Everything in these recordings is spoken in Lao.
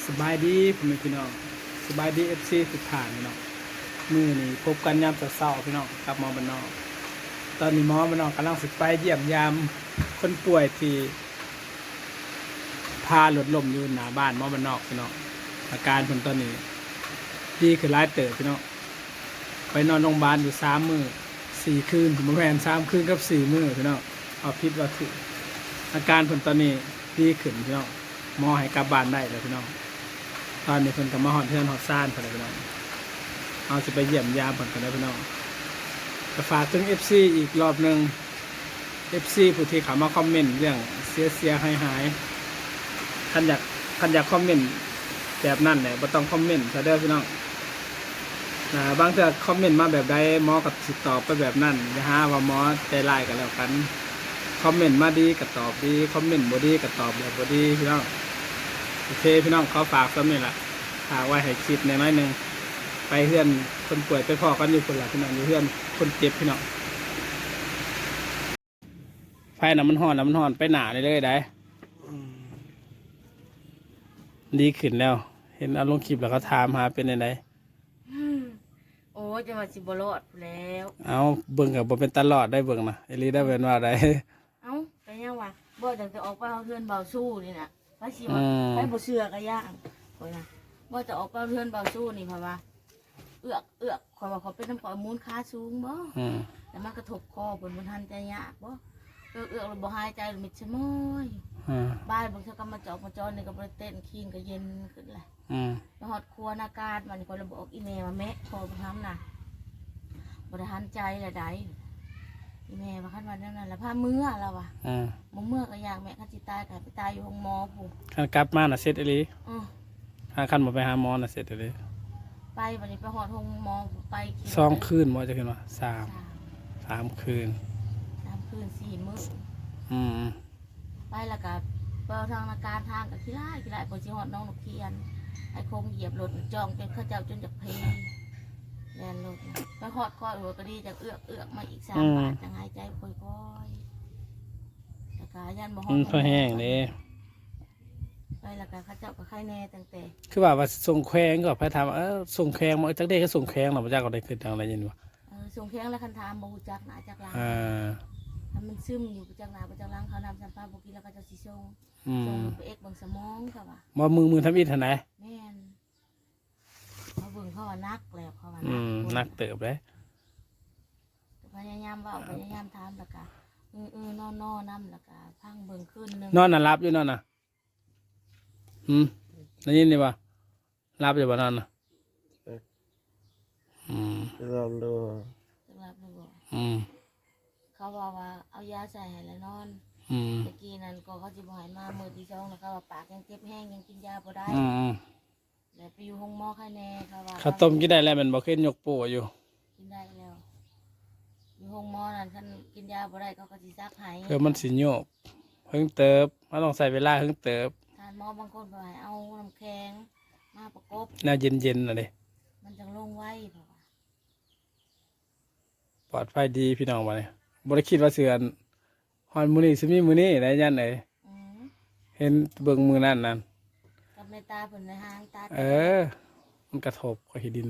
ສະບາຍດີພໍ່ແມ່ພີ່ນ້ອງ ສະບາຍດີເອັຟຊີທຸກທ່ານພີ່ນ້ອງ. ມື້ນີ້ພົບກັນຍາມເຊົ້າໆພີ່ນ້ອງ ກັບໝໍບ້ານນອກ. ຕອນນີ້ໝໍບ້ານນອກກຳລັງຊິໄປຢ້ຽມຢາມຄົນປ່ວຍທີ່ພາລົດລົ້ມຢູ່ໜ້າບ້ານໝໍບ້ານນອກພີ່ນ້ອງ. ອາການເພິ່ນຕອນນີ້ດີຂຶ້ນຫຼາຍເຕີບພີ່ນ້ອງ. ໄປນອນໂຮງບານຢູ່ສາມມື້ສີ່ຄືນ ບໍ່ແມ່ນ ສາມຄືນກັບສີ່ມື້ພີ່ນ້ອງ ເອົາຜິດເວົ້າຖືກ. ອາການເພິ່ນຕອນນີ້ດີຂຶ້ນພີ່ນ້ອງ ໝໍໃຫ້ກັບບ້ານໄດ້ແລ້ວພີ່ນ້ອງ. ຕອນນີ້ເພິ່ນກໍມາຮອດເຮືອນຮອດຊານເພິ່ນແລ້ວພີ່ນ້ອງ. ເຮົາຊິໄປຢ້ຽມຢາມເພິ່ນກັນເດີພີ່ນ້ອງ. ກໍຝາກເຖິງເອັຟຊີອີກລອບໜຶ່ງ ເອັຟຊີຜູ້ທີ່ເຂົ້າມາຄອມເມັນເລື່ອງເສຍໆຫາຍໆ ຄັນຢາກ ຄັນຢາກຄອມເມັນແບບນັ້ນແຫຼະ ບໍ່ຕ້ອງຄອມເມັນຊະເດີພີ່ນ້ອງ. ອ່າ ບາງເທື່ອຄອມເມັນມາແບບໃດ ໝໍກໍຊິຕອບໄປແບບນັ້ນ. ຢ່າຫາວ່າໝໍໃຈຮ້າຍກໍແລ້ວກັນ. ຄອມເມັນມາດີກໍຕອບດີ ຄອມເມັນບໍ່ດີກໍຕອບແບບບໍ່ດີພີ່ນ້ອງ. ໂອເຄພີ່ນ້ອງ ຂໍຝາກສ່ຳນີ້ລະ ຝາກໄວ້ໃຫ້ຄິດແດ່ໜ້ອຍໜຶ່ງ. ໄປເຮືອນຄົນປ່ວຍ ໄປພໍ້ກັນຢູ່ພຸ້ນລະພີ່ນ້ອງ ຢູ່ເຮືອນຄົນເຈັບພີ່ນ້ອງ. ໄຟນະມັນຮ້ອນນະ ມັນຮ້ອນໄປໜ້າເລື້ອຍໆໄດ໋. ອືມ ດີຂຶ້ນແລ້ວ ເຫັນເອົາລົງຄລິບແລ້ວເຂົາຖາມຫາເປັນຈັ່ງໃດ. ໂອ້ຍ ຈັ່ງວ່າຊິບໍ່ລອດພຸ້ນແລ້ວ. ເອົ້າ ເບິ່ງກໍບໍ່ເປັນຕາລອດໄດ໋ ເບິ່ງນະ ອີ່ຫຼີໄດ໋ ແມ່ນວ່າໄດ໋. ເອົ້າ ກໍຍັງວ່າ ບໍ່ ຕັ້ງແຕ່ອອກໄປເຮືອນບ່າວຊູນີ້ນະ ໃຜຊິວ່າ ອືມ ໃຜບໍ່ເຊື່ອກໍຢ່າງ ຂ້ອຍນະ ບໍ່ ແຕ່ອອກໄປເຮືອນບ່າວຊູນີ້ ເພາະວ່າ ເອືອກ ເອືອກ ຂ້ອຍວ່າຂ້ອຍເປັນນຳ ຂ້ອຍມູນຄ່າສູງບໍ່? ອືມ ແລ້ວມັນກະທົບຄໍເພິ່ນ ເພິ່ນຫັນໃຈຍາກບໍ່? ເອືອກ ເອືອກ ແລ້ວບໍ່ຫາຍໃຈ ມິດສະໝອຍ. ອືມ ບາຍເບິ່ງຊະ ກັບມາຈອກມາຈອນນີ້ກໍບໍ່ໄດ້ເຕັ້ນ ຄີງກໍເຢັນຂຶ້ນແຫຼະ. ອືມ ໄປຮອດຄົວນາກາດ ບາດນີ້ຂ້ອຍເລີຍບອກອີ່ແມ່ວ່າ ແມ່ ຂໍໄປທຳນະ ບໍ່ໄດ້ຫັນໃຈລະໃດ. ອີ່ແມ່ວ່າ ຄັນວ່າແນວນັ້ນລະພາເມືອ ລາວວ່າ. ອືມ ບໍ່ເມືອກໍຢາກແມ່ ຄັນຊິຕາຍກໍໃຫ້ໄປຕາຍຢູ່ໂຮງໝໍພຸ້ນ. ຄັນກັບມານະເສັດອີ່ຫຼີ. ເອີ ຖ້າຄັນບໍ່ໄປຫາໝໍນະເສັດເລີຍ. ໄປ ບັດນີ້ໄປຮອດໂຮງໝໍ ໄປສອງຄືນບໍ່ ຈັກຄືນວ່າ ສາມ ສາມ ສາມຄືນ ສາມຄືນສີ່ມື້. ອືມ ໄປແລ້ວກະ ໄປທາງນາການ ທາງກະຂີ້ຮ້າຍ ຂີ້ຮ້າຍ ເພິ່ນຊິຮອດໜອງນົກຂຽນ ໄອ້ຄົງຢຽບລົດຈ້ອງຈົນເຂົາເຈົ້າຈົນຢາກເພ ແລ່ນລົດ. ໄປຮອດຄ່ອຍ ຫົວກະດີຈັກເອືອກ ເອືອກມາອີກສາມບາດ ອືມ ຈັ່ງຫາຍໃຈຄ່ອຍໆ ແລ້ວກະຢ້ານບໍ່ຮອດ ມັນພໍແຮງເດ້. ໄປແລ້ວກໍເຂົາເຈົ້າກໍໄຄແນ່ຕັ້ງແຕ່ ຄືວ່າ ວ່າສົ່ງແຂວງ ກໍໃຜຖາມວ່າ ເອີ ສົ່ງແຂວງບໍ່ ຈັກເດ້ ກໍສົ່ງແຂວງເນາະ ບໍ່ຈັກວ່າໄດ້ຂຶ້ນທາງໃດຍິນວ່າ ເອີ ສົ່ງແຂວງແລ້ວ ຄັນຖາມບໍ່ຮູ້ຈັກໜ້າຈັກຫຼັງ ເອີ ຄັນມັນຊຶມຢູ່ ບໍ່ຈັກໜ້າບໍ່ຈັກຫຼັງ ເຂົ້ານ້ຳຊຳປາບໍ່ກິນ ແລ້ວເຂົາເຈົ້າຊິສົ່ງ ອືມ ສົ່ງໄປເອັກເບິ່ງສະໝອງ ເຂົາວ່າ ບໍ່ ມື້ ມື້ທຳອິດຫັ້ນນະ ແມ່ນ ເຂົາເບິ່ງ ເຂົາວ່າໜັກແລ້ວ ເຂົາວ່າ ອືມ ໜັກ ໜັກເຕີບເດ້ ກໍພະຍາຍາມເວົ້າ ພະຍາຍາມຖາມ ແລ້ວກໍ ເອີໆ ນອນໆນຳ ແລ້ວກໍຟັງເບິ່ງຄືນໜຶ່ງ ນອນນະ ຫຼັບຢູ່ ນອນນະ. ຫືມ ໄດ້ຍິນຢູ່ບໍ່? ຫຼັບຢູ່ບໍ່ນອນນະ? ເອີ ອືມ ຈະຫຼັບແລ້ວບໍ່? ຈະຫຼັບແລ້ວບໍ່? ອືມ ເຂົາເວົ້າວ່າເອົາຢາໃສ່ໃຫ້ແລ້ວນອນ ອືມ ແຕ່ກີ້ນັ້ນກໍເຂົາຊິບໍ່ໃຫ້ມາ ມື້ທີສອງນະ ເຂົາວ່າປາກຍັງເຈັບແຮງ ຍັງກິນຢາບໍ່ໄດ້ ອືມ ແລ້ວໄປຢູ່ໂຮງໝໍໄຄແນ່ ເຂົາວ່າ ເຂົ້າຕົ້ມກິນໄດ້ແລ້ວແມ່ນບໍ່? ເຫັນຍົກໂປ້ຢູ່. ກິນໄດ້ແລ້ວ ຢູ່ໂຮງໝໍນັ້ນ ຄັນກິນຢາບໍ່ໄດ້ ເຂົາກໍຊິສັກໃຫ້ ເພື່ອມັນຊິໂຍກເຫິງເຕີບ ມັນຕ້ອງໃຊ້ເວລາເຫິງເຕີບ. ທ່ານໝໍບາງຄົນກໍໃຫ້ເອົານ້ຳແຂງມາປະກົບ ແນວເຢັນໆນະເດ້ ມັນຈັ່ງລົງໄວ ເພາະວ່າ ປອດໄພດີພີ່ນ້ອງ ບາດນີ້ ບໍ່ໄດ້ຄິດວ່າຊິ ອັນ ຮອດມື້ນີ້ຊິມີມື້ນີ້ໄດ໋ ຢ້ານເອີຍ. ອືມ ເຫັນເບິ່ງມື້ນັ້ນນັ້ນ ກັບແມ່ຕາເພິ່ນໃນຫ້າງຕາ ເອີ ມັນກະທົບ ຂ້ອຍເຫັນດິນ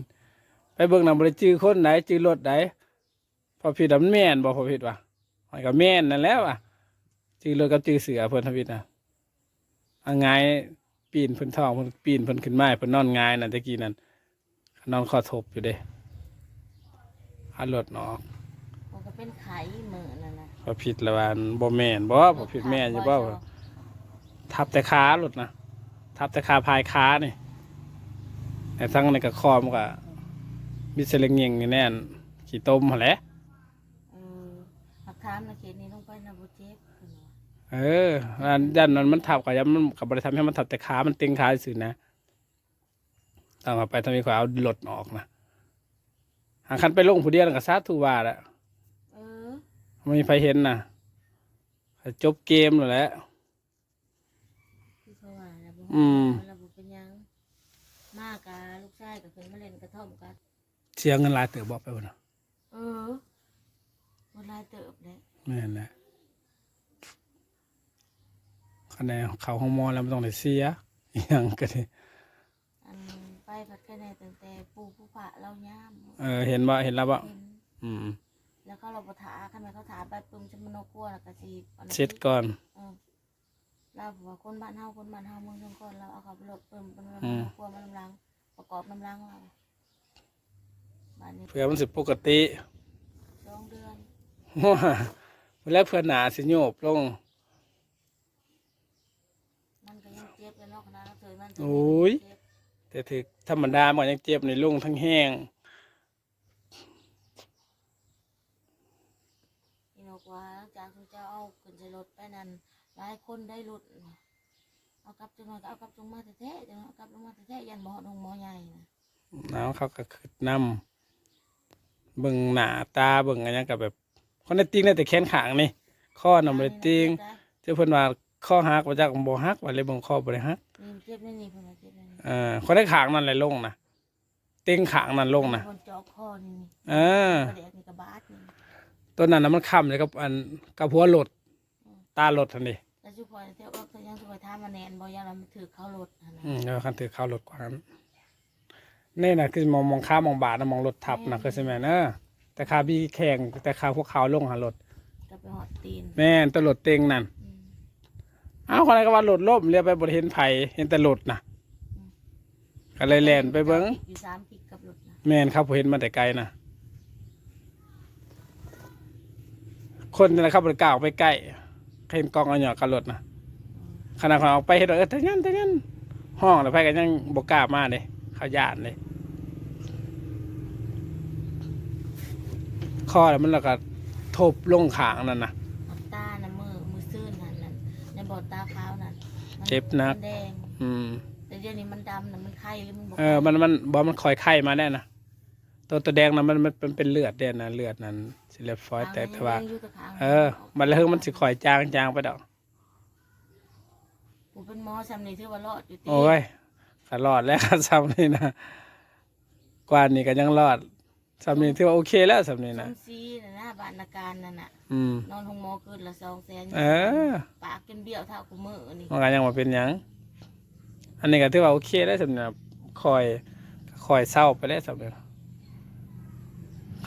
ໄປເບິ່ງນຳ ບໍ່ໄດ້ຈື່ຄົນໃດ໋ ຈື່ລົດໃດ໋. ພໍ່ຜິດວ່າ ມັນແມ່ນບໍ່? ພໍ່ຜິດວ່າ ມັນກະແມ່ນນັ້ນແຫຼະວ່າ ຈື່ລົດກັບຈື່ເສື້ອເພິ່ນ ທຳອິດນະ ອາ ຫງາຍ ປີນເພິ່ນທ້ອງເພິ່ນ ປີນເພິ່ນຂຶ້ນມາ ເພິ່ນນອນຫງາຍນັ້ນ ແຕ່ກີ້ນັ້ນ ນອນຄໍທົບຢູ່ເດ້ ເອົາລົດອອກ ມັນກໍເປັນໄຂ້ມື້ນັ້ນນະ ພໍຜິດລະວ່າ ບໍ່ແມ່ນບໍ່ ພໍຜິດແມ່ນຢູ່ບໍ່ ທັບແຕ່ຂາລົດນະ ທັບແຕ່ຂາ ພາຍຂານີ້ ແລ້ວທັງນີ້ກໍຄໍມັນກໍມີສະເລັງເຫງ່ງຢູ່ແນ່ນ ຂີ້ຕົມຫັ້ນແຫຼະ. ເອີ ຫາກຖາມນະ ເຂດນີ້ລົງໄປນະບໍ່ເຈັບ ເພິ່ນວ່າ ເອີ ຢ້ານນັ້ນມັນທັບ ກໍຢ້ານມັນກໍບໍ່ໄດ້ທຳໃຫ້ມັນທັບ ແຕ່ຂາມັນເຕັງຂາຊື່ນະ. ຕອນເຮົາໄປທຳອິດ ຂ້ອຍເອົາລົດອອກນະ ຫາຄັນໄປລົງຜູ້ດຽວນັ້ນກໍສາທຸວ່າແຫຼະ ເອີ ບໍ່ມີໃຜເຫັນນະ ກໍຈົບເກມແລ້ວແຫຼະ ຄືເຂົາວ່າແຫຼະ ບໍ່ ອືມ ແລ້ວບໍ່ເປັນຫຍັງ ມາກະລູກຊາຍກໍຂຶ້ນມາຫຼິ້ນກະທ່ອມກັນ ເສຍເງິນຫຼາຍເຕີບບໍ່ໄປພຸ້ນນະ? ເອີ ເບິດຫຼາຍເຕີບເດ້ ແມ່ນແຫຼະ ຄັນໄດ້ເຂົ້າໂຮງໝໍແລ້ວມັນຕ້ອງໄດ້ເສຍ ອີ່ຫຍັງກໍດີ ແນ່ ຕັ້ງແຕ່ປູ່ຜູ້ພະລາວຍາມ ເອີ ເຫັນບໍ່ ເຫັນລາວບໍ່? ເຫັນ ອືມ ແລ້ວເຂົາລະບໍ່ຖ້າ ຄັນແມ່ນເຂົາຖ້າໄປປຶ້ມຊະມະໂນຄົວ ແລ້ວກໍຊິອັນນັ້ນ ເສັດກ່ອນ ເອີ ລາວບອກວ່າຄົນບ້ານເຮົາ ຄົນບ້ານເຮົາ ເມືອງຊອງຄອນ ລາວເອົາເຂົ້າໄປໂລດ ປຶ້ມ ປຶ້ມ ອືມ ເມືອງຄົວມານຳຫຼັງ ປະກອບນຳຫຼັງລາວ ບາດນີ້ ເພື່ອມັນຊິປົກກະຕິ ສອງເດືອນ ພຸ້ນແຫຼະ ເພື່ອໜ້າຊິໂຍບລົງ ມັນກໍຍັງເຈັບຢູ່ເນາະ ຂະໜາດເຮົາຖືມັນ ໂອ້ຍ ເຈັບ ແຕ່ຖືທຳມະດາມັນກໍຍັງເຈັບນີ້ ລົງທັງແຮງ. ອີ່ນົກວ່າ ຫຼັງຈາກທີ່ເຈົ້າເອົາຂຶ້ນໃສ່ລົດໄປນັ້ນ ຫຼາຍຄົນໄດ້ລົດ ເອົາກັບຈັກໜ້ອຍກໍເອົາກັບລົງມາແທ້ໆ ເອົາກັບລົງມາແທ້ໆ ຢ້ານບໍ່ຮອດໂຮງໝໍໃຫຍ່ນະ ເອົາ ເຂົາກໍຄິດນຳ ເບິ່ງໜ້າຕາ ເບິ່ງຫຍັງກໍແບບ ຄົນໄດ້ຕິ່ງໄດ້ແຕ່ແຂນຂ້າງນີ້ ຄໍນະບໍ່ໄດ້ຕິ່ງ ເຈົ້າເພິ່ນວ່າຄໍຫັກ ວ່າຈັກບໍ່ຫັກ ວ່າເລີຍເບິ່ງຄໍບໍ່ໄດ້ຫັກ ນີ້ເຈັບໃນນີ້ ເພິ່ນວ່າເຈັບໃນນີ້ ເອີ ຄົນໄດ້ຂ້າງນັ້ນແຫຼະລົງນະ ເຕັງຂ້າງນັ້ນລົງນະ ຄົນເຈາະຄໍນີ້ ເອີ ປາແດກນີ້ກະບາດນີ້ ຕົວນັ້ນນະມັນຄ້ຳຢູ່ກັບອັນ ກັບຫົວລົດ ອືມ ຕາລົດຫັ້ນເດ ແລ້ວຊຸຂ້ອຍແທ້ ເອີ ຍັງຊຸຂ້ອຍຖາມວ່າແໜ້ນບໍ່ ຢ້ານວ່າມັນຖືກເຂົ້າລົດຫັ້ນນະ ອືມ ເອີ ຄັນຖືກເຂົ້າລົດກວ່າຫັ້ນ ນີ້ນະ ຄືໝ່ອງ ໝ່ອງຄາໝ່ອງບາດນະ ໝ່ອງລົດທັບນະ ແມ່ນ ຄືຊິແມ່ນ ເອີ ແຕ່ຄາບີແຂ້ງ ແຕ່ຄາຫົວເຂົ່າລົງຫາລົດ ກໍໄປຮອດຕີນ ແມ່ນ ແຕ່ລົດເຕັງນັ້ນ ອືມ ເອົ້າ ຂ້ອຍກໍວ່າລົດລົ້ມ ແລ້ວໄປບໍ່ໄດ້ເຫັນໃຜ ເຫັນແຕ່ລົດນະ ອືມ ກໍເລີຍແລ່ນໄປເບິ່ງ ຢູ່ສາມກິກກັບລົດນະ ແມ່ນ ເຂົາຜູ້ເຫັນມາແຕ່ໄກນະ ຄົນນັ້ນນະ ເຂົາບໍ່ໄດ້ກ້າອອກໄປໃກ້ ເຫັນກ້ອງອະຫຍອດກັບລົດນະ ຂະໜາດຂ້ອຍອອກໄປເຫັນວ່າ ເອີ ຕາຍຍັນ ຕາຍຍັນ ຮ້ອງແລ້ວ ໃຜກໍຍັງບໍ່ກ້າມາເດ້ ເຂົາຢ້ານເດ້ ຄໍແລ້ວມັນ ແລ້ວກໍທົບລົງຂ້າງນັ້ນນະ ຕານະ ມື້ ມື້ຊືນຫັ້ນນະ ໃນບ່ອນຕາຂາວນັ້ນ ມັນ ເຈັບໜັກ ມັນແດງ ອືມ ແຕ່ດຽວນີ້ມັນດຳນະ ມັນໄຄຫຼືມັນບໍ່ ເອີ ໄຄ ມັນ ມັນ ບໍ່ ມັນຄ່ອຍໄຄມາແລ້ວນະ ໂຕ ໂຕແດງນະ ມັນ ມັນ ມັນເປັນເລືອດເດ້ນະ ເລືອດນັ້ນ ຊິເລັບຟອຍແຕກ ແຕ່ວ່າ ເອີ ມັນລະເຮີງມັນຊິຄ່ອຍຈາງ ຈາງໄປດອກ ຜູ້ເປັນໝໍຊ່ຳນີ້ຖືວ່າລອດຢູ່ຕິ ໂອ້ຍ ກໍລອດແລ້ວ ຊ່ຳນີ້ນະ ກວ່ານີ້ກໍຍັງລອດ ຊ່ຳນີ້ຖືວ່າໂອເຄແລ້ວ ຊ່ຳນີ້ນະ ສົມສີນະນະ ບ້ານນາການນັ້ນນະ ອືມ ນອນໂຮງໝໍຄືນລະສອງແສນ ເອີ ປາກຈົນບ້ຽວເທົ່າຄູ່ມື້ນີ້ ມັນກໍຍັງບໍ່ເປັນຫຍັງ ອັນນີ້ກໍຖືວ່າໂອເຄແລ້ວ ຊ່ຳນີ້ນະ ຄ່ອຍ ຄ່ອຍເຊົາໄປແລ້ວ ຊ່ຳນີ້ນະ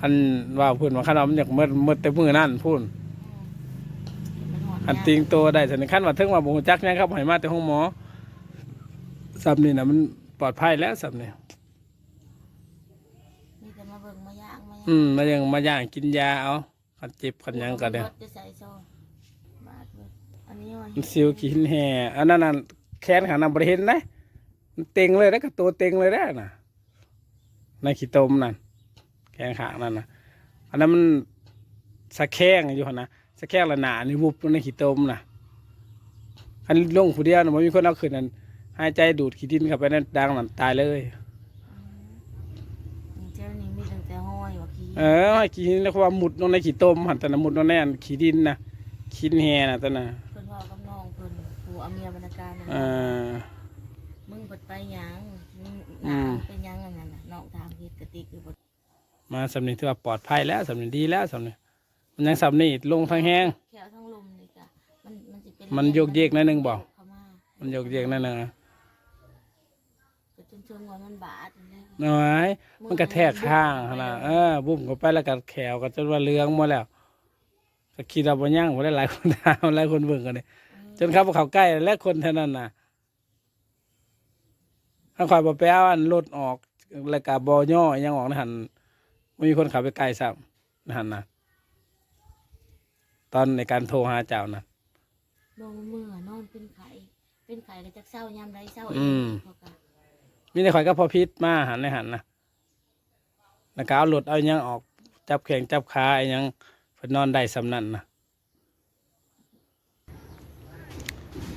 ຄັນວ່າເພິ່ນວ່າ ຄັນວ່າມັນຢາກໝົດ ໝົດແຕ່ມື້ນັ້ນພຸ້ນ ອືມ ອັນຕິງໂຕໄດ້ ຊ່ຳນີ້ ຄັນວ່າເຖິງວ່າບໍ່ຮູ້ຈັກຫຍັງ ເຂົາບໍ່ໃຫ້ມາແຕ່ໂຮງໝໍ ຊ່ຳນີ້ນະ ມັນປອດໄພແລ້ວ ຊ່ຳນີ້ ມີແຕ່ມາເບິ່ງມາຢາງ ມາຢາງ ອືມ ມາຢາງ ມາຢາງກິນຢາເອົາ ຄັນເຈັບຄັນຫຍັງກໍໄດ້ ມັນຊິວຂີ້ຫີນແຮ່ ອັນນັ້ນນະ ແຂນຂ້າງນັ້ນບໍ່ໄດ້ເຫັນເດ້ ມັນເຕັງເລີຍເດ້ ກະໂຕເຕັງເລີຍເດ້ນະ ໃນຂີ້ຕົມນັ້ນ ແຂນຂ້າງນັ້ນນະ ອັນນັ້ນມັນສະແຄງຢູ່ຫັ້ນນະ ສະແຄງລະໜ້ານີ້ວຸບລົງໃນຂີ້ຕົມນະ ຄັນລົງຜູ້ດຽວນະ ບໍ່ມີຄົນເອົາຂຶ້ນນັ້ນ ຫາຍໃຈດູດຂີ້ດິນເຂົ້າໄປໃນດັງນັ້ນ ຕາຍເລີຍ ອືມ ແຖວນີ້ມີຕັ້ງແຕ່ຮອຍວ່າຂີ້ ເອີ ຮອຍຂີ້ຫີນ ແລ້ວກໍວ່າມຸດລົງໃນຂີ້ຕົມຫັ້ນ ຕອນນັ້ນມຸດລົງໃນອັນຂີ້ດິນນະ ຂີ້ຫີນແຮ່ນະ ຕອນນັ້ນ ເພິ່ນເວົ້າກັບນ້ອງເພິ່ນ ຜູ້ເອົາເມຍບັນນາການນັ້ນ ເອີ ມຶງເພິ່ນໄປຫຍັງ ອືມ ເປັນຫຍັງອັນນັ້ນນະ ນ້ອງຖາມເຮັດກະຕິກຢູ່ບໍ່ ມາຊ່ຳນີ້ຖືວ່າປອດໄພແລ້ວ ຊ່ຳນີ້ດີແລ້ວ ຊ່ຳນີ້ ມັນຍັງຊ່ຳນີ້ລົງທັງແຮງ ແຂ້ວທັງລຸ່ມນີ້ກະ ມັນ ມັນຊິເປັນ ມັນໂຍກເຍກໜ້ອຍໜຶ່ງບໍ່ ມັນໂຍກເຍກໜ້ອຍໜຶ່ງ ກໍຈົນເຖິງວ່າມັນບາດຫັ້ນແຫຼະ ນ້ອຍ ມັນກະແທກຂ້າງຫັ້ນນະ ເອີ ບຸ້ມເຂົ້າໄປແລ້ວກະແຂ້ວກໍຈົນວ່າເຫຼືອງໝົດແລ້ວ ກໍຄິດວ່າບໍ່ຍັງ ບໍ່ໄດ້ຫຼາຍຄົນຖາມ ຫຼາຍຄົນເບິ່ງກັນນີ້ ອືມ ຈົນເຂົາບໍ່ເຂົ້າໃກ້ແຫຼະ ຄົນແຖວນັ້ນນະ ຄັນຂ້ອຍບໍ່ໄປເອົາອັນລົດອອກ ແລ້ວກະບໍ່ຍໍອີ່ຫຍັງອອກໃນຫັ້ນ ບໍ່ມີຄົນເຂົ້າໄປໃກ້ຊ້ຳໃນຫັ້ນນະ ຕອນໃນການໂທຫາເຈົ້ານະ ບໍ່ ເມື່ອນອນເປັນໄຂ້ ເປັນໄຂ້ກໍຈັກເຊົາຍາມໃດເຊົາເອງ ອືມ ເຂົາກໍ ມີແຕ່ຂ້ອຍກັບພໍ່ພິດມາຫັ້ນໃນຫັ້ນນະ ແລ້ວກໍເອົາລົດເອົາຫຍັງອອກ ຈັບແຂ້ງຈັບຂາອີ່ຫຍັງ ເພິ່ນນອນໄດ້ສ່ຳນັ້ນນະ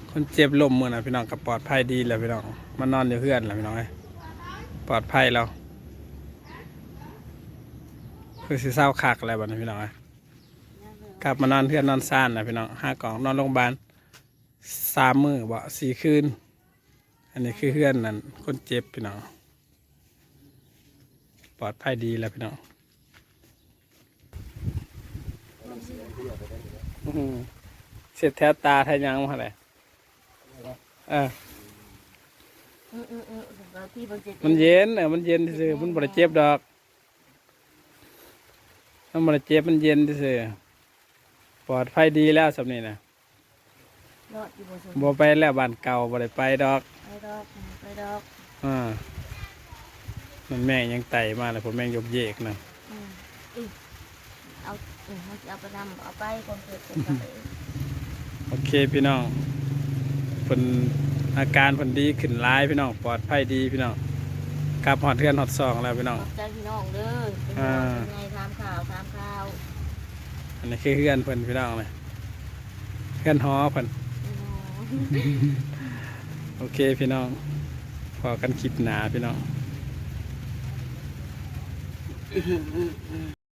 ຄົນເຈັບລົ້ມມື້ນະ ພີ່ນ້ອງ ກໍປອດໄພດີແລ້ວ ພີ່ນ້ອງ ມານອນຢູ່ເຮືອນແລ້ວ ພີ່ນ້ອງເອີຍ ປອດໄພແລ້ວ ຄືຊິເຊົາຄັກແລ້ວບັດນີ້ ພີ່ນ້ອງເອີຍ ກັບມານອນເຮືອນນອນຊານແລ້ວ ພີ່ນ້ອງ ຫາກໍອອກນອນໂຮງບານ ສາມມື້ບໍ ສີ່ຄືນ ອັນນີ້ຄືເຮືອນນັ້ນຄົນເຈັບ ພີ່ນ້ອງ ປອດໄພດີແລ້ວ ພີ່ນ້ອງ ອືມ ເຊັດແຖວຕາແຖວຫຍັງມາແລ້ວ ເອີ ອືໆໆ ເບິ່ງທີ່ເບິ່ງເຈັບ ມັນເຢັນ ເອີ ມັນເຢັນຊື່ໆ ມັນບໍ່ໄດ້ເຈັບດອກ ມັນບໍ່ໄດ້ເຈັບ ມັນເຢັນຊື່ໆ ປອດໄພດີແລ້ວສ່ຳນີ້ນະ. ບໍ່ໄປແລ້ວ ບ້ານເກົ່າບໍ່ໄດ້ໄປດອກ ໄປດອກ ໄປດອກ ອ່າ ມັນແມງຍັງໄຕ່ມາແລ້ວ ພວກແມງຢົກເຢກນະ ອືມ ເອົາ ເອີ ເຮົາຊິເອົາໄປນຳ ເອົາໄປກ່ອນເກີດ ໂອເຄພີ່ນ້ອງ ເພິ່ນ ອາການເພິ່ນດີຂຶ້ນຫຼາຍພີ່ນ້ອງ ປອດໄພດີພີ່ນ້ອງ ກັບຮອດເຮືອນຮອດຊ່ອງແລ້ວພີ່ນ້ອງ ຂອບໃຈພີ່ນ້ອງເດີ ເປັນຫ່ວງເປັນໃຍ ຖາມຂ່າວ ຖາມຂ່າວ ອັນນີ້ຄືເຮືອນເພິ່ນພີ່ນ້ອງເອີຍ ເຮືອນຫໍເພິ່ນ ໂອເຄພີ່ນ້ອງ ພໍ້ກັນຄລິບໜ້າພີ່ນ້ອງ.